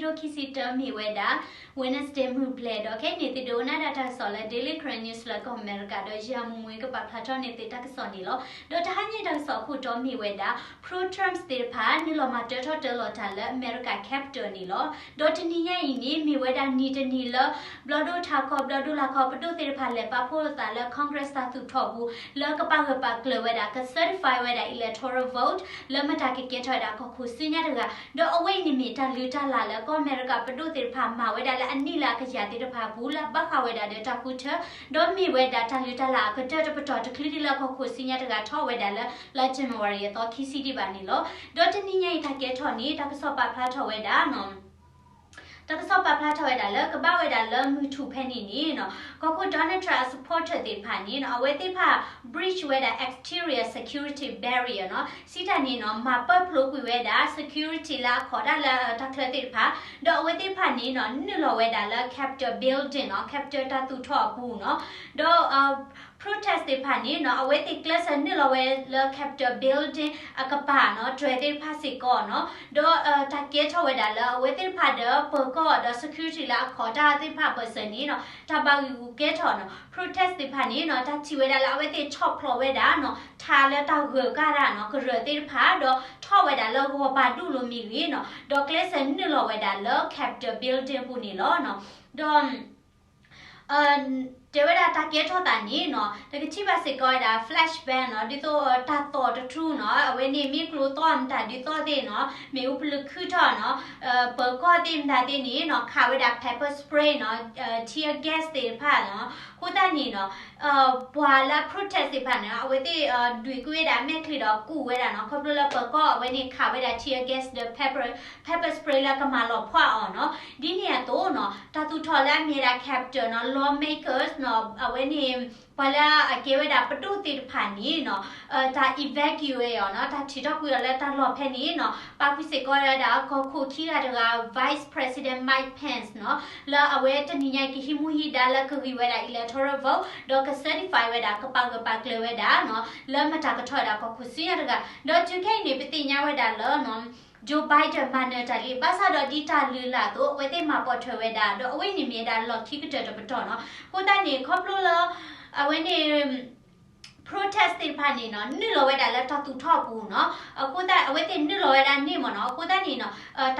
ခံကထိခံဆံတၢ မ့ၢ်ဝဲဒၣ် Wednesday မုၢ်ဘျဲၣ် ဒီးခဲအံၤန့ၣ် သုဒိကနၣ်ဒၣ်တၢ်ကစီၣ်လၢ Daily Karen News လၢကီၢ်အမဲရကၤ ဒီးယၤမူမူကပာ်ဖျါထီၣ်န့ၢ်သုတၢ်ကစီၣ်န့ၣ်လီၤ. ဒီးတဟါညါအံၤတၢ်ကစီၣ်အခိၣ်တီမ့ၢ်ဝဲဒၣ် pro-Trump သ့ၣ်တဖၣ် နုာ်လီၤမၤတၢထီၣ်တၢလီၤတၢ်လၢအမဲရကၤ Capitol န့ၣ်လီၤ. ဒီးတနံၤညါအံၤန့ၣ် မ့ၢ်ဝဲဒၣ်နံၤတနံၤလၢ ဘျီၣ်ဒိၣ်ထးခီ ဘျီၣ်ဒိၣ်လါခီ ပဒိၣ်သ့ၣ်တဖၣ်လဲၤပာ်ဖှိၣ်အသးလၢ Congress တၢ်သူၣ်ထီၣ်အပူၤ လၢကပာ်ဂၢၢ်ပာ်ကျၢၤဝဲဒၣ် က certify ဝဲဒၣ် electoral vote လၢမတၤကကဲထီၣ်ဝဲဒၣ်ကီၢ်ခိၣ်ဆူညါတဂၤ ဒီးအဝဲအံၤန့ၣ်မ့ၢ်တၢ်လုၢ်တၢ်လၢ်လၢကီၢ်အမဲရကၤပဒိၣ်သ့ၣ်တဖၣ်မၤဝဲဒၣ်လၢအနံၣ်လၢအကယၤသ့ၣ်တဖၣ်အပူၤ လၢအဘၣ်ဃးဝဲဒၣ်ဒီးတၢ်ဃုထၢ ဒီးမ့ၢ်ဝဲဒၣ်တၢ်လုၢ်တၢ်လၢ်အကတၢၢ်တပတီၢ်တချုးဒံးလၢကီၢ်ခိၣ်ဆူညါတဂၤထီၣ်ဝဲဒၣ်လၢ လါ January အသီခံဆံဒံးဘၣ်န့ၣ်လီၤ. ဒီးတနံၤညါအံၤတၢ်ကဲထီၣ်န့ၣ် တၢ်ကစီၣ်ပာ်ဖျါထီၣ်ဝဲဒၣ် တၢ်ကစီၣ်ပာ်ဖျါထီၣ်ဝဲဒၣ်လၢကဘၣ်ဝဲဒၣ်လၢမုၢ်ထူၣ်ဖဲန့ၣ်န့ၣ်နီၤ ကီၢ်ခိၣ် Donald Trump အ supporter သ့ၣ်တဖၣ်န့ၣ်နီၤ အဝဲသ့ၣ်တဖၣ် breach ဝဲဒၣ် exterior security barrier နီၤ စံးတၢ်န့ၣ်နီၤ မၤပၢၢ်ဖျိးကွံာ်ဝဲဒၣ် security လၢအခီၣ်ဒၣ်လၢတၢ်ချၢသ့ၣ်တဖၣ် ဒီးအဝဲသ့ၣ်တဖၣ်န့ၣ်နီၤ နုာ်လီၤဝဲဒၣ်လၢ Capitol building နီၤ Capitol တၢ်သူၣ်ထီၣ်အပူၤနီၤ ဒီး protest သ့ၣ်တဖၣ်န့ၣ်နီၤ အဝဲသ့ၣ်ကျဲးစၢးနုာ်လီၤဝဲလၢ Capitol building အကပၤနီၤ တြဲၤသ့ၣ်တဖၣ်စ့ၢ်ကီးနီၤ ဒီးတၢ်ကဲထီၣ်ဝဲဒၣ်လၢအဝဲသ့ၣ်တဖၣ်ဒီးပၢၤကီၢ်ဒီး security လၢအခီၣ်တၢ်သ့ၣ်တဖၣ်အဘၢၣ်စၢၤန့ၣ်နီၤ တၢ်ဘၣ်ဂံာ်ဂူာ်ကဲထီၣ်နီၤ protest သ့ၣ်တဖၣ်န့ၣ်နီၤ တၢ်ထံၣ်ဝဲဒၣ်လၢအဝဲသ့ၣ်ဆီၣ်ဖျိးဝဲဒၣ်နီၤ ထးလၢတၢ်ဂၢၢ်ကါတၢ်နီၤ ကရၢၢ်သ့ၣ်တဖၣ် ဒီးထီၣ်ဝဲဒၣ်လၢဂီၤပၤဒူၣ်လိၤမ့ၢ်ဂ့ၤနီၤ ဒီးကျဲးစၢးနုာ်လီၤဝဲဒၣ်လၢ Capitol building ပူၤန့ၣ်လီၤနီၤ ဒီး တဲဝဲဒၣ်တၢ်ကဲထီၣ်သးန့ၣ်နီၤ တကထံၣ်ဘၣ်စ့ၢ်ကီးဝဲဒၣ် flashbang နီၤ ဒ်သိးတၢ်သီၣ်တထူၣ်နီၤ အဝဲန့ၣ်မ့ၢ်ကျိသီၣ်မတၤဒုးသီၣ်သ့ၣ်နီၤ မ့ၣ်အူပလုးခုၣ်ထီၣ်နီၤ ပၢၤကီၢ်သ့ၣ်မတၤသ့ၣ်န့ၣ်နီၤ ခးဝဲဒၣ် pepper spray နီၤ tear gas သ့ၣ်တဖၣ်နီၤ အဃိသတးန့ၣ်နီၤ ပှၤလၢ protest သ့ၣ်တဖၣ်န့ၣ် အဝဲသ့ၣ်ဒွံးကွံာ်ဝဲဒၣ်အမဲာ်ချံဒီးကူးဝဲဒၣ်နီၤ ခီဖျိလၢပၢၤကီၢ်အဝဲန့ၣ်ခးဝဲဒၣ် tear gas ဒီး pepper pepper spray လၢကမၤလီၤဖှီၣ်အီၤနီၤ ဒ်န့ၣ်အသိးနီၤ တၢ်သူၣ်ထီၣ်လၢအမ့ၢ်ဝဲဒၣ် Capitol နီၤ lawmakers နီၤ အဝဲန့ၣ် ပှၤလၢအကဲဝဲဒၣ်ပဒိၣ်သ့ၣ်တဖၣ်န့ၣ်နီၤ တၢ် evacuate အီၤနီၤ တၢ်ထံးထီၣ်ကွံာ်အီၤလၢတၢ်လီၢ်ဖဲန့ၣ်နီၤ ပာ်ဃုာ်စ့ၢ်ကီးဝဲဒၣ်ကီၢ်ခိၣ်ခံဂၤတဂၤ Vice President Mike Pence နီၤ လၢအဝဲတနံၤညါကဟံးမူဟံးဒါလၢကဂံၢ်ဝဲဒၣ် electoral vote ဒီးက certify ဝဲဒၣ် ကပာ်ဂၢၢ်ပာ်ကျၢၤဝဲဒၣ်နီၤ လၢမတၤကထီၣ်ဝဲဒၣ်ကီၢ်ခိၣ်ဆူညါတဂၤ ဒီးတုၤခဲအံၤန့ၣ် ပသ့ၣ်ညါဝဲဒၣ်လၢ Joe Biden မၤနၢၤတၢ်လံ ဘၣ်ဆၣ်ဒီးဒ်တၢ်လုၢ်လၢ်အသိး အဝဲသ့ၣ်မၤပိာ်ထွဲဝဲဒၣ် ဒီးအဝဲန့ၣ်မ့ၢ်ဝဲဒၣ်လီၢ်ခံကတၢၢ်တပတီၢ်နီၤ အဃိသတးန့ၣ် ခီဖျိလၢ အဝဲန့ၣ် protest သ့ၣ်တဖၣ်န့ၣ်နီၤ နုာ်လီၤဝဲဒၣ်လၢတၢ်သူၣ်ထီၣ်အပူၤနီၤ အဃိသတး အဝဲသ့ၣ်နုာ်လီၤဝဲဒၣ်န့ၣ်မ့ၢ်နီၤ အဃိသတးန့ၣ်နီၤ တၢ်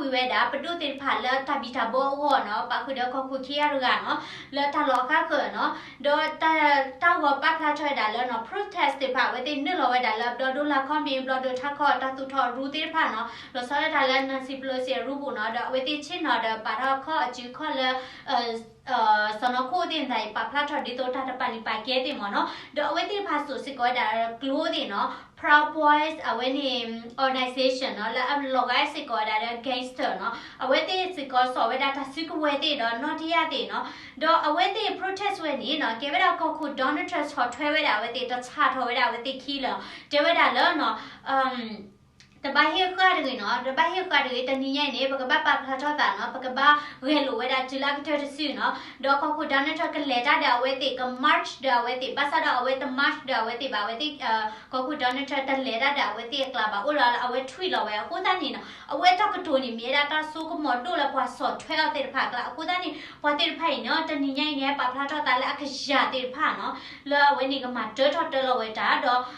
ဆှၢကွံာ်ဝဲဒၣ် ပဒိၣ်သ့ၣ်တဖၣ်လၢတၢ်ဘံၣ်တၢ်ဘၢအဂီၢ်နီၤ ပာ်ဃုာ်ဒီးကီၢ်ခိၣ်ခံဂၤတဂၤနီၤ လၢတၢ်လီၢ်အဃၣ်ဃၢၤနီၤ ဒီးတၢ်ဂီၤပာ်ဖျါထီၣ်ဝဲဒၣ်လၢနီၤ protest သ့ၣ်တဖၣ် အဝဲသ့ၣ်နုာ်လီၤဝဲဒၣ်လၢဘျီၣ်ဒိၣ်လါခီမ့ၢ် ဘျီၣ်ဒိၣ်ထးခီ တၢ်သူၣ်ထီၣ်အရူသ့ၣ်တဖၣ်နီၤ လီၤဆီဒၣ်တၢ်လၢ Nancy Pelosi အရူပူၤနီၤ ဒီးအဝဲသ့ၣ်ဆ့ၣ်နီၤဒီးပာ်ထီၣ်ခီၣ်အစုခီၣ်လၢ စီၢ်နီၤခိၣ်သ့ၣ်မတၤအံၤ ပာ်ဖျါထီၣ်ဒ်သိးတၢ်တပာ်လုၢ်ပာ်ကဲသ့ၣ်မ့ၢ်နီၤ ဒီးအဝဲသ့ၣ်တဖၣ်စိာ်စ့ၢ်ကီးဝဲဒၣ်ကျိသ့ၣ်နီၤ Proud Boys အဝဲန့ၣ် organization နီၤ လၢအလီၤဂာ်စ့ၢ်ကီးဝဲဒၣ်ဒီး gangster နီၤ အဝဲသ့ၣ်စ့ၢ်ကီးစိာ်ဝဲဒၣ်တၢ်စုကဝဲၤသ့ၣ်ဒီးနီၣ်တယၢ်သ့ၣ်နီၤ ဒီးအဝဲသ့ၣ် protest ဝဲန့ၣ်နီၤ ကဲဝဲဒၣ်ကီၢ်ခိၣ် Donald Trump ဆီၣ်ထွဲဝဲဒၣ်အဝဲသ့ၣ် တၢ်ဆါထီၣ်ဝဲဒၣ်အဝဲသ့ၣ်ခံလၢာ် တဲဝဲဒၣ်လၢနီၤ တဘၣ်ဟ့ၣ်ဃာ်တဂ့ၤနီၤ တဘၣ်ဟ့ၣ်ဃာ်တဂ့ၤ တနံၤညါအံၤန့ၣ် ပကဘၣ်ပာ်ဖျါထီၣ်သးနီၤ ပကဘၣ်ဂဲၤလိာ်ဝဲဒၣ်တုၤလၢအကတၢၢ်တစုနီၤ ဒီးကီၢ်ခိၣ် Donald Trump ကလဲၤတၢ်ဒီးအဝဲသ့ၣ် က march ဒီးအဝဲသ့ၣ် ဘၣ်ဆၣ်ဒီးအဝဲတ march ဒီးအဝဲသ့ၣ်ဘၣ် အဝဲသ့ၣ် ကီၢ်ခိၣ် Donald Trump တလဲၤတၢ်ဒီးအဝဲသ့ၣ်အကျါဘၣ် အိၣ်လီၤလၢအဝဲထွံၣ်လီၤဝဲ အဃိသတးန့ၣ်နီၤ အဝဲတၢ်ကတိၤန့ၣ် မ့ၢ်ဝဲဒၣ်တၢ်စိကမီၤဒိၣ်လၢပှၤဆီၣ်ထွဲအီၤသ့ၣ်တဖၣ်အကျါ အဃိသတးန့ၣ် ပှၤသ့ၣ်တဖၣ်အံၤနီၤ တနံၤညါအံၤန့ၣ် ပာ်ဖျါထီၣ်သးလၢအကယၤသ့ၣ်တဖၣ်နီၤ လၢအဝဲန့ၣ်ကမၤတၢထီၣ်တၢလီၤဝဲတၢ်ဒီး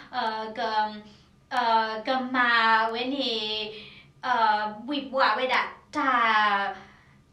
က ကမၤဝဲန့ၣ် ဘှံးဘှးဝဲဒၣ် တၢ်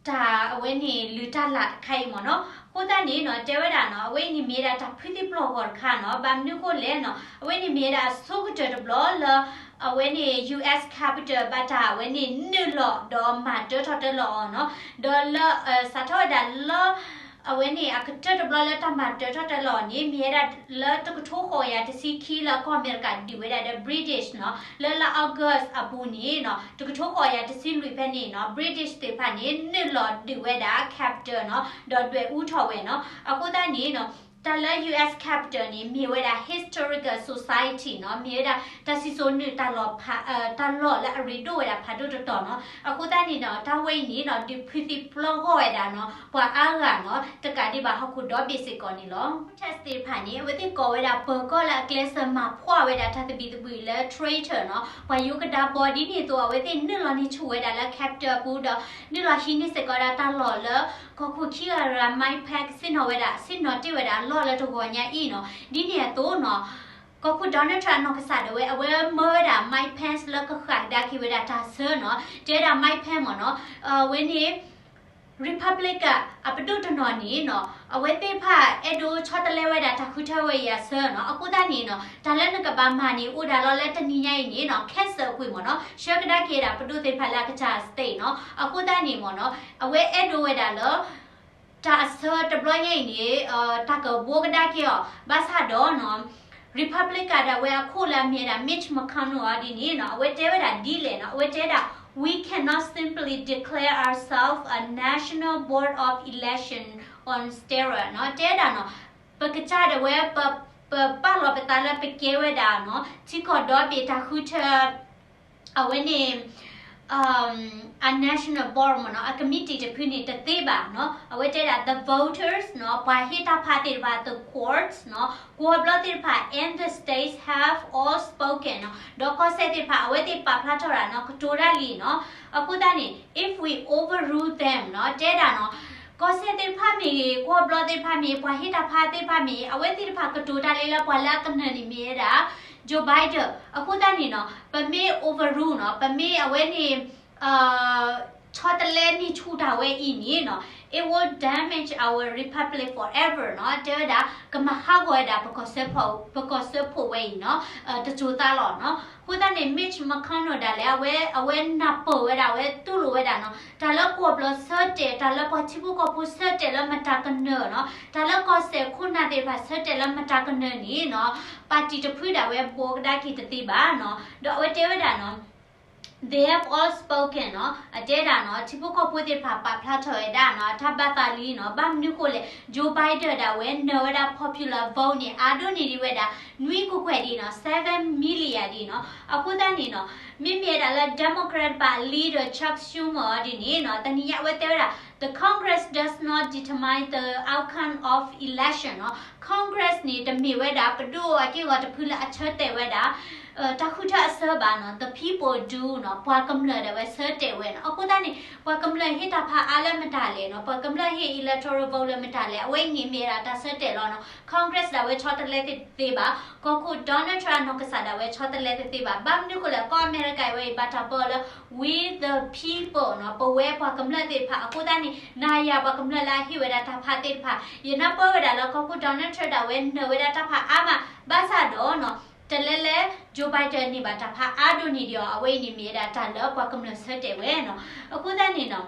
တၢ်အဝဲန့ၣ်လုၢ်တၢ်လၢ်တခါအံၤမ့ၢ်နီၤ အဃိသတးန့ၣ်နီၤ တဲဝဲဒၣ်နီၤ အဝဲအံၤန့ၣ်မ့ၢ်ဝဲဒၣ်တၢ်ဖုသံပျီၢ်ဂီၤတခါနီၤ ဘၣ်မနုၤအဃိလဲၣ်နီၤ အဝဲန့ၣ်မ့ၢ်ဝဲဒၣ်အဆိကတၢၢ်တဘျီလၢ အဝဲန့ၣ် US Capitol ဘၣ်တၢ်အဝဲန့ၣ်နုာ်လီၤဒီးမၤတၢထီၣ်တၢလီၤအီၤနီၤ ဒီးလၢ စးထီၣ်ဝဲဒၣ်လၢ အဝဲန့ၣ်အကတၢၢ်တဘျီလၢတၢ်မၤတၢထီၣ်တၢလီၤအီၤန့ၣ် မ့ၢ်ဝဲဒၣ်လၢတကထိဃိးကယၤတဆံခံလၢကီၢ်အမဲရကၤဒုးဝဲဒၣ်ဒီး British နီၤ လၢလါ August အပူၤန့ၣ်နီၤ တကထိဃိးကယၤတဆံလွံၢ်ဖဲန့ၣ်နီၤ British သ့ၣ်တဖၣ်န့ၣ် နုာ်လီၤဒုးဝဲဒၣ် Capitol နီၤ ဒီးဒွဲၣ်အူထီၣ်ဝဲနီၤ အဃိသတးန့ၣ်နီၤ တၢ်လၢ U S Capitol န့ၣ် မ့ၢ်ဝဲဒၣ် historical society နီၤ, မ့ၢ်ဝဲဒၣ်တၢ်စံၣ်စိၤနုာ်တၢ်လီၢ်ဖး, တၢ်လီၢ်လၢအရ့ဒိၣ်ဝဲဒၣ်ဖးဒိၣ်တတီၤနီၤ. အဃိသတးန့ၣ်နီၤ တၢ်ဝဲအံၤန့ၣ်နီၤ ဒုးဖုသံပျီဂီၢ်ဝဲဒၣ်နီၤ ပှၤအါဂၤနီၤ တကးဒံးဘၣ်ဟီၣ်ခိၣ်ဒီဘ့ၣ်စ့ၢ်ကီးန့ၣ်လီၤ. Protest သ့ၣ်တဖၣ်န့ၣ် အဝဲသ့ၣ်ကိးဝဲဒၣ်ပၢၤကီၢ်လၢအကျဲးစၢးမၤဖှီၣ်ဝဲဒၣ်တၢ်သဘံၣ်သဘုၣ်လၢ traitor နီၤ ပှၤယိကဒါဘီ ဒ်န့ၣ်အသိး အဝဲသ့ၣ်နုာ်လီၤန့ၢ်ဆူၣ်ဝဲဒၣ်လၢ Capitol အပူၤဒီး နုာ်လီၤဟံးန့ၢ်စ့ၢ်ကီးဝဲဒၣ်တၢ်လီၢ်လၢ ကီၢ်ခိၣ်ခံဂၤတဂၤ Mike Pence ဆ့ၣ်နီၤဝဲဒၣ် ဆ့ၣ်နီၤတ့ၢ်ဝဲဒၣ်လီၢ်လၢတဂီၤညါအံၤနီၤ. ဒ်န့ၣ်အသိးနီၤ ကီၢ်ခိၣ် Donald Trump အနီၢ်ကစၢ်ဒၣ်ဝဲ အဝဲမၢဝဲဒၣ် Mike Pence လၢကဃၣ်ကဒါက့ၤဝဲဒၣ်တၢ်ဆၢနီၤ. တဲဝဲဒၣ် Mike Pence မ့ၢ်နီၤ အဝဲန့ၣ် Republican အပဒိၣ်တနီၤန့ၣ်နီၤ အဝဲသ့ၣ်တဖၣ်အဲၣ်ဒိးဆီတလဲဝဲဒၣ်တၢ်ဃုထၢဝဲအံၤအဆၢနီၤ. အဃိသတးန့ၣ်နီၤ တၢ်လၢနကဘၣ်မၤန့ၣ် အိၣ်ဒၣ်လီၤလၢတနံၤညါအံၤန့ၣ်နီၤ cancel အပှ့ၤမ့ၢ်နီၤ ဆှၢကဒါက့ၤဒၣ်ပဒိၣ်သ့ၣ်တဖၣ်လၢအကစၢ် state နီၤ. အဃိသတးန့ၣ်မ့ၢ်နီၤ အဝဲအဲၣ်ဒိးဝဲဒၣ်လၢ တၢ်အဆၢတဘျီညါအံၤန့ၣ် တၢ်ကဘှီကဒါက့ၤအီၤ ဘၣ်ဆၣ်ဒီးနီၤ Republican ဒၣ်ဝဲအခိၣ်လၢအမ့ၢ်ဝဲဒၣ် Mitch McConnell အီၤဒ်န့ၣ်နီၤ အဝဲတဲဝဲဒၣ်ဒ်လဲၣ်နီၤ အဝဲတဲဝဲဒၣ် We cannot simply declare ourselves a national board of election on steroid နီၤ. တဲဒၣ်နီၤ ပကစၢ်ဒၣ်ဝဲ ပ ပပာ်လီၤပသးလၢပကဲဝဲဒၣ်နီၤ ထံကီၢ်ဒီဘ့ၣ်တၢ်ဃုထၢ အဝဲန့ၣ် အ national board မ့ၢ်နီၤ အ committee တဖုန့ၣ်တသ့ဘၣ်နီၤ. အဝဲတဲဒၣ် the voters နီၤ ပှၤဟ့ၣ်တၢ်ဖးသ့ၣ်တဖၣ် the courts နီၤ ကီၢ်ဘျီသ့ၣ်တဖၣ် and the states have all spoken နီၤ ဒီးကီၢ်စဲၣ်သ့ၣ်တဖၣ် အဝဲသ့ၣ်ပာ်ဖျါထီၣ်တၢ်နီၤ ကတိၤတၢ်လံနီၤ. အဃိသတးန့ၣ် if we overrule them နီၤ တဲဒၣ်နီၤ ကီၢ်စဲၣ်သ့ၣ်တဖၣ်မ့ၢ်ဂ့ၤ ကီၢ်ဘျီသ့ၣ်တဖၣ်မ့ၢ် ပှၤဟ့ၣ်တၢ်ဖးသ့ၣ်တဖၣ်မ့ၢ် အဝဲသ့ၣ်တဖၣ်ကတိၤတၢ်လံလၢပှၤလၢအကနၢၤန့ၣ်မ့ၢ်ဝဲဒၣ် Joe Biden အဃိသတးန့ၣ်နီၤ ပမ့ၢ် overrule နီၤ ပမ့ၢ်အဝဲန့ၣ် ဆီတလဲန့ၢ်ဆူၣ်တၢ်ဝဲအံၤန့ၣ်နီၤ it will damage our republic forever နီၤ တဲဝဲဒၣ် ကမၤဟးဂီၤဝဲဒၣ် ပကီၢ်စၢဖှိၣ်ဝဲအံၤနီၤ တစိၤသးလီၤနီၤ. အဃိသတးန့ၣ် Mitch McConnell ဒၣ်လဲာ် အဝဲ အဝဲနၢ်ပၢၢ်ဝဲဒၣ် အဝဲတူၢ်လိာ်ဝဲဒၣ်နီၤ တၢ်လၢကီၢ်ဘျီဆၢတဲာ် တၢ်လၢပှၤထံဖိကီၢ်ဖိဆၢတဲာ်လၢမတၤကနၢၤနီၤ တၢ်လၢကီၢ်စဲၣ်ခိၣ်နၢ်သ့ၣ်တဖၣ်ဆၢတဲာ်လၢမတၤကနၢၤန့ၣ်နီၤ party တဖုဒၣ်ဝဲဘှီကဒါက့ၤတသ့ဘၣ်နီၤ. ဒီးအဝဲတဲဝဲဒၣ်နီၤ They have all spoken နီၤ အတဲဒၣ်နီၤ ထံဖိကီၢ်ဖိသ့ၣ်တဖၣ်ပာ်ဖျါထီၣ်ဝဲဒၣ်နီၤ အတၢ်ဘၣ်သးလံနီၤ ဘၣ်မနုၤဃိလဲၣ် Joe Biden ဒၣ်ဝဲ နၢၤဝဲဒၣ် popular vote န့ၣ် အါဒိၣ်န့ၢ်ဒံးဝဲဒၣ် နွံကကွဲၢ်ဒံးနီၤ seven million ဒံးနီၤ. အဃိသတးန့ၣ်နီၤ မ့မ့ၢ်ဝဲဒၣ်လၢ Democrat တဖၣ်အ leader Chuck Schumer အီၤဒ်န့ၣ်နီၤ တနံၤညါအဝဲတဲဝဲဒၣ် the Congress does not determine the outcome of election နီၤ Congress န့ၣ် တမ့ၢ်ဝဲဒၣ် ပဒိၣ်အက့ၢ်အဂီၤတဖုလၢအဆၢတဲာ်ဝဲဒၣ် တၢ်ဃုထၢအဆၢဘၣ်နီၤ the people do နီၤ ပှၤကမျၢၢ်ဒၣ်ဝဲဆၢတဲာ်ဝဲနီၤ. အဃိသတးန့ၣ် ပှၤကမျၢၢ်ဟ့ၣ်တၢ်ဖးအါလၢမတၤလဲၣ်နီၤ ပှၤကမျၢၢ်ဟ့ၣ် electoral vote လၢမတၤလဲၣ် အဝဲအံၤန့ၣ်မ့ၢ်ဝဲဒၣ်တၢ်ဆၢတဲာ်လီၤနီၤ. Congress ဒၣ်ဝဲဆီတလဲတသ့ဘၣ် ကီၢ်ခိၣ် Donald Trump အနီၢ်ကစၢ်ဒၣ်ဝဲဆီတလဲတသ့ဘၣ် ဘၣ်မနုၤဃိလဲၣ် ကီၢ်အမဲရကၤဝဲအံၤ ဘၣ်တၢ်ပၢလၢ we the people နီၤ ပဝဲပှၤကမျၢၢ်သ့ၣ်တဖၣ် အဃိသတးန့ၣ် နၤယၤပှၤကမျၢၢ်လၢအဟ့ၣ်ဝဲဒၣ်တၢ်ဖးသ့ၣ်တဖၣ် ယနၢ်ပၢၢ်ဝဲဒၣ်လၢကီၢ်ခိၣ် Donald Trump ဒၣ်ဝဲနၢၤဝဲဒၣ်တၢ်ဖးအါမး ဘၣ်ဆၣ်ဒီးနီၤ တလဲလဲ Joe Biden န့ၢ်ဘၣ်တၢ်ဖးအါဒိၣ်န့ၢ်ဒံးအီၤ အဝဲအံၤန့ၣ်မ့ၢ်ဝဲဒၣ်တၢ်လၢပှၤကမျၢၢ်ဆၢတဲာ်ဝဲနီၤ. အဃိသတးန့ၣ်နီၤ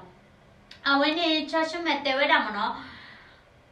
အဝဲန့ၣ် Chuck Schumer တဲဝဲဒၣ်မ့ၢ်နီၤ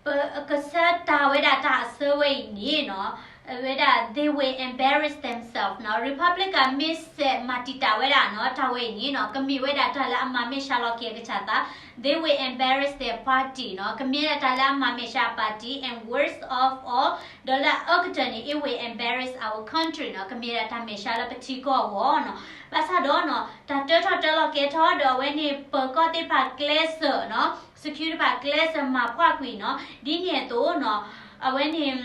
ပကစၢ်တၢ်ဝဲဒၣ်တၢ်အဆၢဝဲအံၤန့ၣ်နီၤ အဝဲဒၣ် they will embarrass themselves နီၤ Republican မ့ၢ်စဲးမၤတံာ်တာ်ဝဲဒၣ်နီၤ တၢ်ဝဲအံၤန့ၣ်နီၤ ကမ့ၢ်ဝဲဒၣ်တၢ်လၢအမၤမဲာ်ဆှးလီၤက့ၤအကစၢ်သး they will embarrass their party နီၤ ကမ့ၢ်ဒၣ်တၢ်လၢအမၤမဲာ်ဆှးအ party and worst of all ဒီးလၢအအၢကတၢၢ်န့ၣ် it will embarrass our country နီၤ ကမ့ၢ်ဒၣ်တၢ်မဲာ်ဆှးလၢပထံကီၢ်အဂီၢ်နီၤ ဘၣ်ဆၣ်ဒီးနီၤ တၢ်တၢထီၣ်တၢလီၤကဲထီၣ်ဒီးအဝဲန့ၣ် ပၢၤကီၢ်သ့ၣ်တဖၣ်ကျဲးစၢးနီၤ security တဖၣ်ကျဲးစၢးမၤဖှီၣ်ကွံာ်နီၤ ဒ်န့ၣ်အသိးနီၤ အဝဲန့ၣ်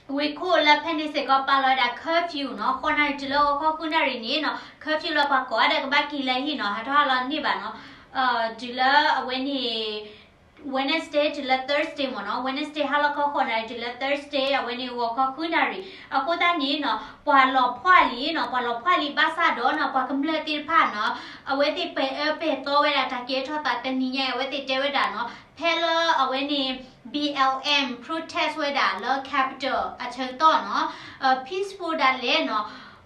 ဝ့ၢ်ခိၣ်လၢဖဲန့ၣ်စ့ၢ်ကီးပာ်လီၤဝဲဒၣ် curfew နီၤ ဃိးနၣ်ရံၣ်တုၤလၢဂီၤခီဃုနၣ်ရံၣ်န့ၣ်နီၤ curfew လၢပှၤကိးဂၤဒဲးကဘၣ်က့ၤလၢဟံၣ်နီၤ ဟးထီၣ်ဟးလီၤန့ၢ်ဘၣ်နီၤ တုၤလၢအဝဲန့ၣ် Wednesday တုၤလၢ Thursday မ့ၢ်နီၤ Wednesday ဟါလီၤခီဃိးနၣ်ရံၣ်တုၤလၢ Thursday အဝဲန့ၣ်ဂီၤခီဃုနၣ်ရံၣ် အဃိသတးန့ၣ်နီၤ ပှၤလီၤဖှီၣ်လံနီၤ ပှၤလီၤဖှီၣ်လံဘၣ်ဆၣ်ဒီးနီၤ ပှၤကမျၢၢ်သ့ၣ်တဖၣ်နီၤ အဝဲသ့ၣ်ပဲာ်အၢပဲာ်သီဝဲဒၣ်တၢ်ကဲထီၣ်သးတနံၤညါအံၤ အဝဲသ့ၣ်တဲဝဲဒၣ်နီၤ ဖဲလၢအဝဲန့ၣ် B L M protest ဝဲဒၣ်လၢ Capitol အဆၢကတီၢ်နီၤ peaceful ဒၣ်လဲာ်နီၤ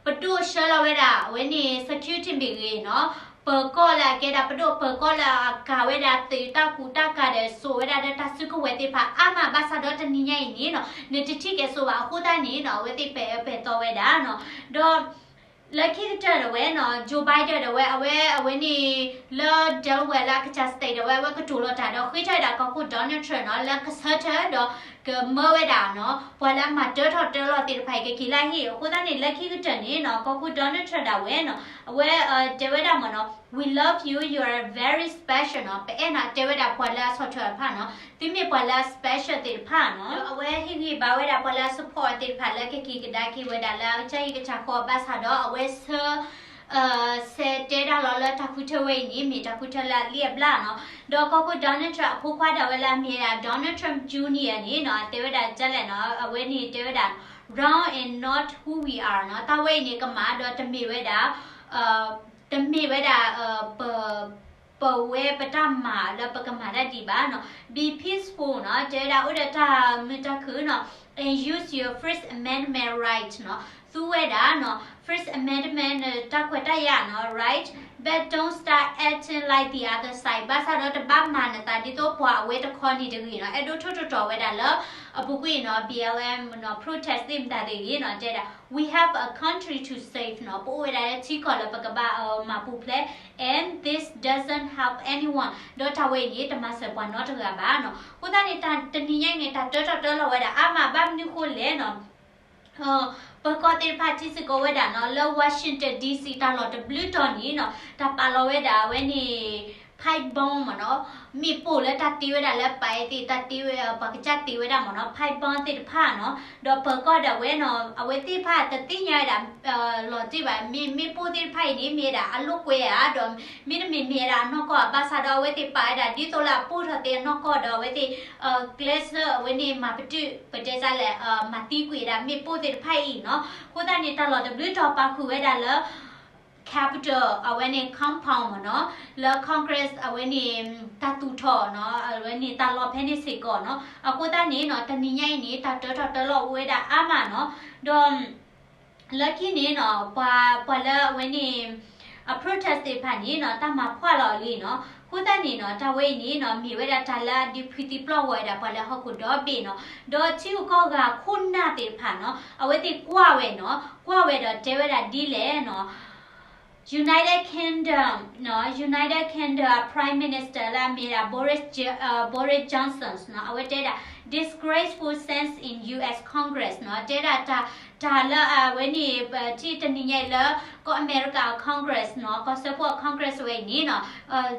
ပဒိၣ်ဆှၢလီၤဝဲဒၣ် အဝဲန့ၣ် security မ့ၢ်ဂ့ၤနီၤ ပၢၤကီၢ်လၢအကဲဒၣ်ပဒိၣ်ပၢၤကီၢ်လၢအကၤဝဲဒၣ်သုးတၢ်ကူတၢ်ကၤဒီးစိာ်ဝဲဒၣ်ဒီးတၢ်စုကဝဲၤသ့ၣ်တဖၣ်အါမး ဘၣ်ဆၣ်ဒီးတနံၤညါအံၤန့ၣ်နီၤ နတထံၣ်ကဲစိာ်ဘၣ်အဃိသတးန့ၣ်နီၤ အဝဲသ့ၣ်ပဲာ်အၢပဲာ်သီဝဲဒၣ်နီၤ ဒီး လၢခံကတၢၢ်ဒၣ်ဝဲနီၤ Joe Biden ဒၣ်ဝဲ အဝဲ အဝဲန့ၣ် လၢ Delaware လၢအကစၢ် state ဒၣ်ဝဲ အဝဲကတိၤလီၤတၢ်ဒီးဃ့ထီၣ်ဝဲဒၣ်ကီၢ်ခိၣ် Donald Trump နီၤ လၢကဆၢထၢၣ်ဒီး ကမၢဝဲဒၣ်နီၤ ပှၤလၢအမၤတၢထီၣ်တၢလီၤသ့ၣ်တဖၣ်အံၤ ကက့ၤလၢဟံၣ်. အဃိသတးန့ၣ် လၢခံကတၢၢ်န့ၣ်နီၤ ကီၢ်ခိၣ် Donald Trump ဒၣ်ဝဲနီၤ အဝဲတဲဝဲဒၣ်မ့ၢ်နီၤ We love you, you are very special နီၤ. ပအဲၣ်နၤ တဲဝဲဒၣ်ပှၤလၢအဆီၣ်ထွဲတဖၣ်နီၤ သုမ့ၢ်ပှၤလၢအ special သ့ၣ်တဖၣ်နီၤ. ဒီးအဝဲဟ့ၣ်ဂံၢ်ဘါဝဲဒၣ်ပှၤလၢအ support သ့ၣ်တဖၣ်လၢကက့ၤကဒါက့ၤဝဲဒၣ်လၢ ကၢ်ယံၤကစၢ်ဃီ ဘၣ်ဆၣ်ဒီးအဝဲဆၢ ဆဲးတဲတၢ်လီၤလၢတၢ်ဃုထၢဝဲအံၤန့ၣ် မ့ၢ်တၢ်ဃုထၢလၢအလံၣ်အဘျၣ်နီၤ. ဒီးကီၢ်ခိၣ် Donald Trump အဖိခွါဒၣ်ဝဲလၢအမ့ၢ်ဝဲဒၣ် Donald Trump Junior န့ၣ်နီၤ တဲဝဲဒၣ်ဒ်လဲၣ်နီၤ အဝဲန့ၣ်တဲဝဲဒၣ် wrong and not who we are နီၤ. တၢ်ဝဲအံၤန့ၣ် ကမၣ်ဒီးတမ့ၢ်ဝဲဒၣ် တမ့ၢ်ဝဲဒၣ် ပ ပဝဲပတၢ်မၤလၢပကမၤတၢ်ဒ်အံၤဘၣ်နီၤ. Be peaceful နီၤ တဲဝဲဒၣ်အိၣ်ဒီးတၢ်မုာ်တၢ်ခုၣ်နီၤ and use your First Amendment right နီၤ. သူဝဲဒၣ်နီၤ First Amendment တၢ်ခွဲးတၢ်ယာ်နီၤ right, but don't start acting like the other side. ဘၣ်ဆၣ်ဒီးတဘၣ်မၤနသးဒ်သိးပှၤအဝဲတခီန့ၣ်တဂ့ၤနီၤ. အဲၣ်ဒိးထိၣ်သတြီၤဝဲဒၣ်လၢ အပူၤကွံာ်နီၤ B L M နီၤ protest သ့ၣ်မတၤသ့ၣ်ဂ့ၤနီၤ တဲဒၣ် We have a country to save နီၤ. ပအိၣ်ဝဲဒၣ်လၢထံကီၢ်လၢပကဘၣ်မၤပူၤဖျဲး and this doesn't help anyone. ဒီးတၢ်ဝဲအံၤန့ၣ် တမၤစၢၤပှၤနီတဂၤဘၣ်နီၤ. အဃိသတးန့ၣ် တနံၤညါအံၤန့ၣ် တၢ်တၢထီၣ်တၢလီၤဝဲဒၣ်အါမး ဘၣ်မနုၤဃိလဲၣ်နီၤ ပၢၤကီၢ်သ့ၣ်တဖၣ်ထံစ့ၢ်ကီးဝဲဒၣ်နီၤ လၢ Washington D C တၢ်လီၢ်တဘျုးတီၤန့ၣ်နီၤ တၢ်ပာ်လီၤဝဲဒၣ်အဝဲန့ၣ် pipe bomb မ့ၢ်နီၤ မ့ၣ်ပိၢ်လၢတၢ်တ့ဝဲဒၣ်လၢပာ်သ့ၣ် တၢ်တ့ဝဲ ပှၤကစၢ်တ့ဝဲဒၣ်မ့ၢ်နီၤ pipe bomb သ့ၣ်တဖၣ်နီၤ. ဒီးပၢၤကီၢ်ဒၣ်ဝဲနီၤ အဝဲသ့ၣ်တဖၣ်တသ့ၣ်ညါဝဲဒၣ် လီၤတံၢ်ဘၣ် မ့ၢ်မ့ၣ်ပိၢ်သ့ၣ်တဖၣ်အံၤန့ၣ် မ့ၢ်ဝဲဒၣ်အလိာ်ကွဲဧါ ဒီးမ့တမ့ၢ်မ့ၢ်ဝဲဒၣ်အနီၢ်ကီၢ်ဧါ ဘၣ်ဆၣ်ဒီးအဝဲသ့ၣ်ပာ်ဝဲဒၣ်ဒ်သိးလၢအပိၢ်ထီၣ်သ့ၣ်အနီၢ်ကီၢ်ဒီးအဝဲသ့ၣ် ကျဲးစၢးအဝဲန့ၣ်မၤပတုာ် ပတဲဒ်လဲၣ် မၤသံကွံာ်ဝဲဒၣ်မ့ၣ်ပိၢ်သ့ၣ်တဖၣ်အံၤနီၤ. အဃိသတးန့ၣ် တၢ်လီၢ်တဘျုးတီၤပာ်ဃုာ်ဝဲဒၣ်လၢ Capitol အဝဲန့ၣ် compound မ့ၢ်နီၤ လၢ Congress အဝဲန့ၣ် တၢ်သူၣ်ထီၣ်နီၤ အဝဲန့ၣ်တၢ်လီၢ်ဖဲန့ၣ်စ့ၢ်ကီးနီၤ. အဃိသတးန့ၣ်နီၤ တနံၤညါအံၤန့ၣ် တၢ်တၢထီၣ်တၢလီၤအိၣ်ဝဲဒၣ်အါမးနီၤ. ဒီး လၢခံန့ၣ်နီၤ ပှၤ ပှၤလၢအဝဲန့ၣ် အ protest သ့ၣ်တဖၣ်န့ၣ်နီၤ တၢ်မၤဖှၣ်လီၤအဂ့ၢ်နီၤ. အဃိသတးန့ၣ်နီၤ တၢ်ဝဲအံၤန့ၣ်နီၤ မ့ၢ်ဝဲဒၣ်တၢ်လၢအဒုးဖှံသံပျီၢ်ဂီၤဝဲဒၣ်ပှၤလၢဟီၣ်ခိၣ်ဒီဘ့ၣ်နီၤ. ဒီးထံဂုၤကီၢ်ဂၤခိၣ်နၢ်သ့ၣ်တဖၣ်နီၤ အဝဲသ့ၣ်ကွၢ်ဝဲနီၤ ကွၢ်ဝဲဒီးတဲဝဲဒၣ်ဒ်လဲၣ်နီၤ United Kingdom နီၤ United Kingdom Prime Minister လၢအမ့ၢ်ဒၣ် Boris J- Boris Johnson နီၤ အဝဲတဲဒၣ် disgraceful sentence in U S Congress နီၤ တဲဒၣ်တၢ် တၢ်လၢအဝဲန့ၣ် ထံၣ်တနံၤညါအံၤလၢ ကီၢ်အမဲရကၤ Congress နီၤ ကီၢ်စၢဖှိၣ် Congress ဝဲအံၤန့ၣ်နီၤ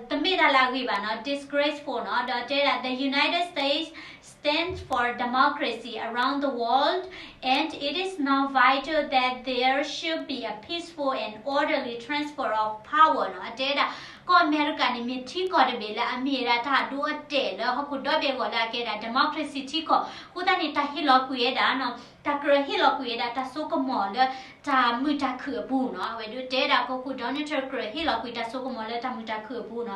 တမ့ၢ်တၢ်လၢအဂ့ၤဘၣ်နီၤ disgraceful နီၤ ဒီးတဲဒၣ် the United States stands for democracy around the world and it is now vital that there should be a peaceful and orderly transfer of power နီၤ အတဲဒၣ် ကီၢ်အမဲရကၤန့ၣ် မ့ၢ်ထံကီၢ်တဘ့ၣ်လၢအမ့ၢ်ဝဲဒၣ်တၢ်ဒိအတဲာ်လၢဟီၣ်ခိၣ်ဒီဘ့ၣ်အဂီၢ်လၢအကဲဒၣ် democracy ထံကီၢ် အဃိသတးန့ၣ် တၢ်ဟ့ၣ်လီၤကွံာ်ဝဲဒၣ်နီၤ တၢ်ကြၢးဟ့ၣ်လီၤကွံာ်ဝဲဒၣ်တၢ်စိကမီၤလၢတၢ်မုာ်တၢ်ခုၣ်အပူၤနီၤ အဝဲဒၣ်တဲဒၣ်ကီၢ်ခိၣ် Donald Trump ကြၢးဟ့ၣ်လီၤကွံာ်တၢ်စိကမီၤလၢတၢ်မုာ်တၢ်ခုၣ်အပူၤနီၤ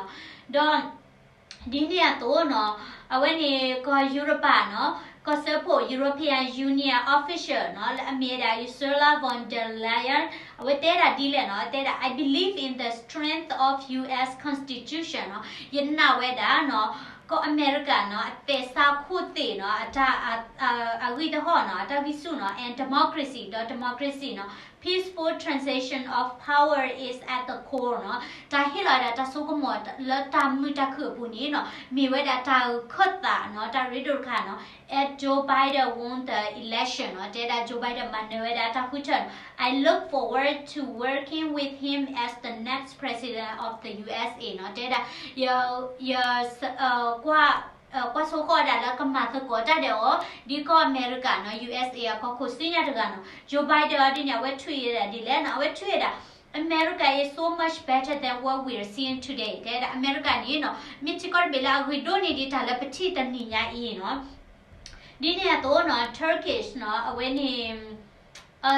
ဒီး ဒ်န့ၣ်အသိးနီၤ အဝဲန့ၣ်ကီၢ်ယူရပၤနီၤ ကီၢ်စၢဖှိၣ် European Union official နီၤ လၢအမ့ၢ်ဝဲဒၣ် Ursula von der Leyen အဝဲတဲဒၣ်ဒ်လဲၣ်နီၤ တဲဒၣ် I believe in the strength of U S Constitution နီၤ ယနာ်ဝဲဒၣ်နီၤ ကီၢ်အမဲရကၤနီၤ အသဲးစးခိၣ်သ့ၣ်နီၤ အတၢ် အဂံၢ်တဟီၣ်နီၤ အတၢ်ဂံၢ်ဆူၣ်နီၤ and democracy ဒီး democracy နီၤ peaceful transition of power is at the core နီၤ တၢ်ဟ့ၣ်လီၤဝဲဒၣ်တၢ်စိကမီၤလၢတၢ်မုာ်တၢ်ခုၣ်အပူၤန့ၣ်နီၤ မ့ၢ်ဝဲဒၣ်တၢ်ခၢၣ်သးနီၤ တၢ်ရ့ဒိၣ်တခါနီၤ as Joe Biden won the election နီၤ တဲဒၣ် Joe Biden မၤနၢၤဝဲဒၣ်တၢ်ဃုထၢနီၤ I look forward to working with him as the next president of the U S A နီၤ တဲဒၣ် ယ ယ ကွၢ် ကွၢ်ဆိဃီၤဒၣ်လၢကမၤသကိးတၢ်ဒီးအီၤ ဒ်ကီၢ်အမဲရကၤနီၤ U S A အကီၢ်ခိၣ်စံညါတဂၤနီၤ Joe Biden အီၤဒ်န့ၣ် အဝဲထွံၣ်ဝဲဒၣ်ဒ်လဲၣ်နီၤ အဝဲထွံၣ်ဝဲဒၣ် America is so much better than what we are seeing today တဲဒၣ် အမဲရကၤန့ၣ်နီၤ မ့ၢ်ထံကီၢ်တဘ့ၣ်လၢအဂ့ၤဒိၣ်န့ၢ်ဒံးတၢ်လၢပထံၣ်တနံၤညါအံၤနီၤ ဒ်န့ၣ်အသိးနီၤ Turkish နီၤ အဝဲန့ၣ်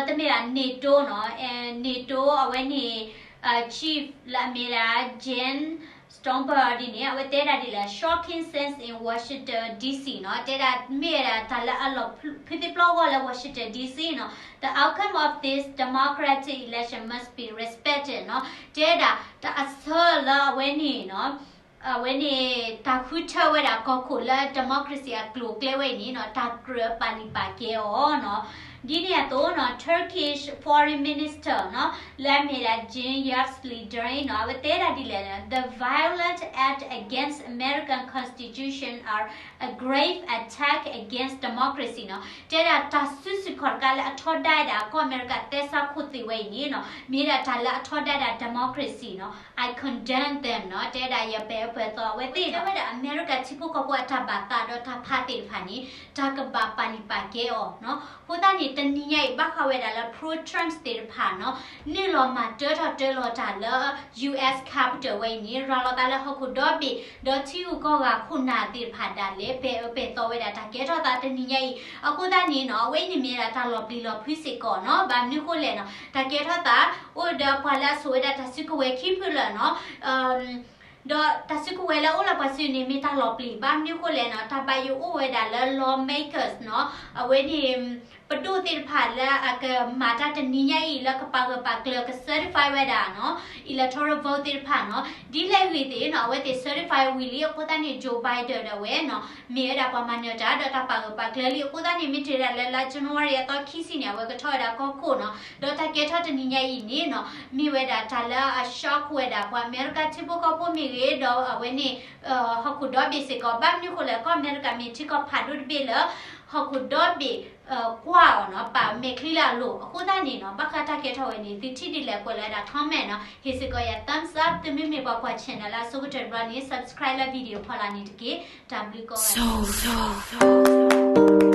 တမ့ၢ်ဒၣ် NATO နီၤ NATO အဝဲန့ၣ် chief လၢအမ့ၢ်ဒၣ် Jens Stoltenberg ဒ်န့ၣ် အဝဲတဲဒၣ်ဒ်လဲၣ် shocking scenes in Washington D C နီၤ တဲဒၣ်မ့ၢ်ဝဲဒၣ်တၢ်လၢအလီၤဖုသံပျီၢ်ဂီၢ်လၢ Washington D C နီၤ the outcome of this democratic election must be respected နီၤ တဲဒၣ်တၢ်အဆၢလၢအဝဲန့ၣ်နီၤ အဝဲန့ၣ် တၢ်ဃုထၢဝဲဒၣ်ကီၢ်ခိၣ်လၢ democracy အကျိၤအကျဲဝဲအံၤန့ၣ်နီၤ တၢ်ကြၢးပာ်လုၢ်ပာ်ကဲအီၤနီၤ ဒ်န့ၣ်အသိးနီၤ Turkish Foreign Minister နီၤ လၢအမ့ၢ်ဒၣ် Cem Yazligdere နီၤ အဝဲတဲဒၣ်ဒ်လဲၣ်န့ၣ် The violent act against American Constitution are a grave attack against democracy နီၤ တဲဒၣ်တၢ်စုဆူၣ်ခီၣ်တကးလၢအထီဒါဝဲဒၣ်ကီၢ်အမဲရကၤသဲစးခိၣ်သ့ၣ်ဝဲအံၤန့ၣ်နီၤ မ့ၢ်ဒၣ်တၢ်လၢအထီဒါဒၣ် democracy နီၤ I condemn them နီၤ တဲဒၣ်ယပဲာ်အၢပဲာ်သီအဝဲသ့ၣ်နီၤ တဲဝဲဒၣ်အမဲရကၤထံဖိကီၢ်ဖိအတၢ်ဘၣ်သးဒီးတၢ်ဖးသ့ၣ်တဖၣ်န့ၣ် တၢ်ကဘၣ်ပာ်လုၢ်ပာ်ကဲအီၤနီၤ အဃိသတးန့ၣ် တနံၤညါအံၤ ဘၣ်ဃးဝဲဒၣ်လၢ pro-Trump သ့ၣ်တဖၣ်နီၤ နုာ်လီၤမၤတၢထီၣ်တၢလီၤတၢ်လၢ U S Capitol ဝဲအံၤန့ၣ် ရၤလီၤသးလၢဟီၣ်ခိၣ်ဒီဘ့ၣ် ဒီးထံဂုၤကီၢ်ဂၤခိၣ်နၢ်သ့ၣ်တဖၣ်ဒၣ်လဲာ် ပဲာ်အၢပဲာ်သီဝဲဒၣ်တၢ်ကဲထီၣ်သးတနံၤညါအံၤ အဃိသတးန့ၣ်နီၤ အဝဲအံၤန့ၣ်မ့ၢ်ဝဲဒၣ်တၢ်လီၤပျံၤလီၤဖုးစ့ၢ်ကီးနီၤ ဘၣ်မနုၤဃိလဲၣ်နီၤ တၢ်ကဲထီၣ်သး အိၣ်ဒီးပှၤလၢအဆိၣ်ဝဲဒၣ်တၢ်စုကဝဲၤခံဖုလၢာ်နီၤ ဒီးတၢ်စုကဝဲၤလၢအအိၣ်လၢပှၤစုန့ၣ် မ့ၢ်တၢ်လီၤပျံၤ ဘၣ်မနုၤဃိလဲၣ်နီၤ တၢ်ဘၣ်ယိၣ်အိၣ်ဝဲဒၣ်လၢ lawmakers နီၤ အဝဲန့ၣ် ပဒိၣ်သ့ၣ်တဖၣ်လၢအကမၤတၢ်တနံၤညါအံၤ လၢကပာ်ဂၢၢ်ပာ်ကျၢၤက certify ဝဲဒၣ်နီၤ electoral vote သ့ၣ်တဖၣ်နီၤ ဒ်လဲၣ်ဂ့ၤသ့ၣ်နီၤ အဝဲသ့ၣ် certify ဝံၤလံ အဃိသတးန့ၣ် Joe Biden ဒၣ်ဝဲနီၤ မ့ၢ်ဝဲဒၣ်ပှၤမၤနၢၤတၢ် ဒီးတၢ်ပာ်ဂၢၢ်ပာ်ကျၢၤလံ အဃိသတးန့ၣ် မ့ၢ်တုၤဒၣ်လၢလါ January အသီခံဆံန့ၣ် အဝဲကထီၣ်ဝဲဒၣ်ကီၢ်ခိၣ်နီၤ ဒီးတၢ်ကဲထီၣ်တနံၤညါအံၤန့ၣ်နီၤ မ့ၢ်ဝဲဒၣ်တၢ်လၢအ shock ဝဲဒၣ်ပှၤအမဲရကၤထံဖိကီၢ်ဖိမ့ၢ်ဂ့ၤ ဒီးအဝဲန့ၣ် ဟီၣ်ခိၣ်ဒီဘ့ၣ်စ့ၢ်ကီး ဘၣ်မနုၤဃိလဲၣ် ကီၢ်အမဲရကၤမ့ၢ်ထံကီၢ်ဖးဒိၣ်တဘ့ၣ်လၢ ဟီၣ်ခိၣ်ဒီဘ့ၣ် ကွၢ်အီၤနီၤ ပာ်မဲာ်ချံလၢအလိၤ အဃိသတးန့ၣ်နီၤ ဘၣ်ဃးတၢ်ကဲထီၣ်ဝဲန့ၣ် သုထံၣ်ဒ်လဲၣ်ကွဲးလီၤဝဲဒၣ် comment နီၤ ဟ့ၣ်စ့ၢ်ကီးယၤ thumbs up သုမ့မ့ၢ်ပှၤကွၢ် channel လၢအဆိကတၢၢ်တဘျီန့ၣ် subscribe လၢ video ဖီလာ်န့ၣ်တက့ၢ် တၢ်ဘျုးကိးဂၤဒဲး